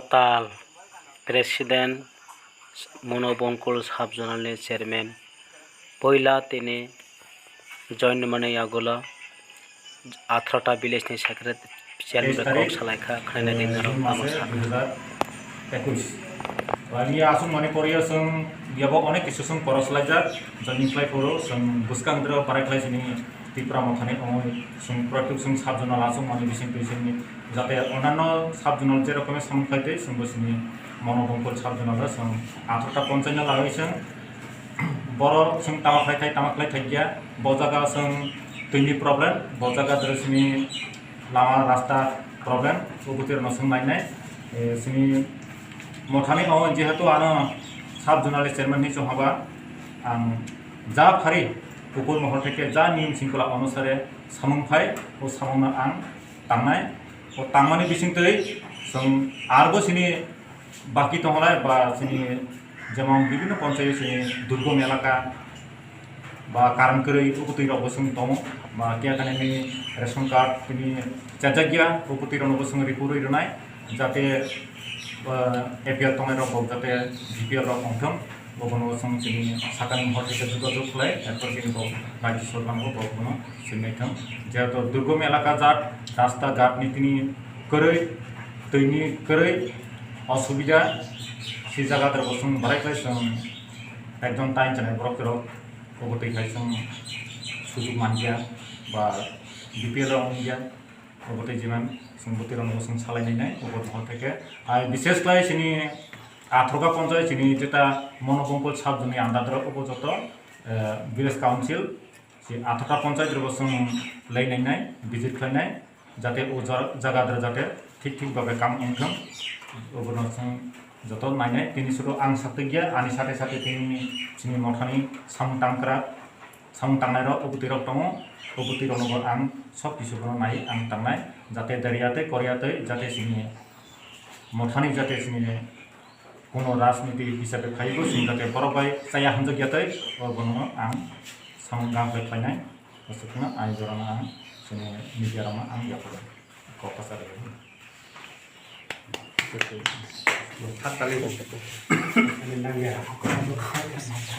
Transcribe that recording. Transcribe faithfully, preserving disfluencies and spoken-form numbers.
Tal President Mono Bongkul Sub Zonal ni Chairman poila tini join mani yagulo atharota village ni secretary chairman bai kok salai kha, khwlainai di norok tamo sakha. Ekwis. Ani aswk mani poriyo chwng yabo onek kisu chwng koros laijak, joining khlai phuru chwng bwskang dro barai khlai sini Tipra Mothani ongoi chwng proyekto chwng sub zonal aswk mani bising twi chwngni jate onano sub zonal je rokomni samung khlai twi chwngbo sini Mono Bongkul sub zonal chwng atharota ponchai no lagoi chwng borok chwng tama khlai thai tama khlai thai ya bo jaga chwng twini problem bo jaga dro sini lama rasta problem, o bwtwi rokno swng nainai. Eh, sini Mothani o jehetu ano sub zonal chairman ni chong haba, ang ja phari kukur mohor theke ja niyom singkula onusare samung phai, o samung no ang tangnai. O tangmani bising twi chwng arbo sini baki tonglai ba sini jemon bibhinno ponchayo sini durgom elaka ba karan kwrwi o bwtwi rok bo chwng tongo ba kya kanani ration card tini chajakya o bwtwi rok bo chwng ripurwi rwnai jate A P L tongnai rok bo jate B P L rok tongthung bo bono chwng chini sakani mohor theke jogajog khlai erpor chini bo rajya sorkar bo bono swinai thung jehetu durgom elaka jat rasta ghat ni tini kwrwi twini kwrwi osubida si jaga rok bo chwng barai khlai chwng ekjon time chanai borok rok Obo twi hai chwng sujuk manliya ba B P L rok wngya, obo twi jiman chwng bwtwi rokno bo chwng salai nai nai, obo mohor theke. Hai bishes khlai chini atharota ponchai chini jeta Mono Bongkol sub zone ni under o obo joto, eh, village council, si atharota ponchai rok bo chwng lai nai nai, visit khlai nai. Jate o ja-, jaga dra jate thik thik babe kam wngthung, obono chwng joto nainai. Tini suru ang saktwk ya, ani sate sate tini chini mothani samung tangkra, samung tangnai rok, o bwtwi rok tongo, o bwtwi rokno bo ang sok kisu bono nai ang tangnai, jate derya tei korya tei jate chini mothani jate chini Kuno rajniti hisabe phaibo chwng jate borok bai chaya hamjak ya tei o bono ang samung gam bai khlainai. Aswkno ani jorano ang chini media rokno ang yapharwi kok kwcharo.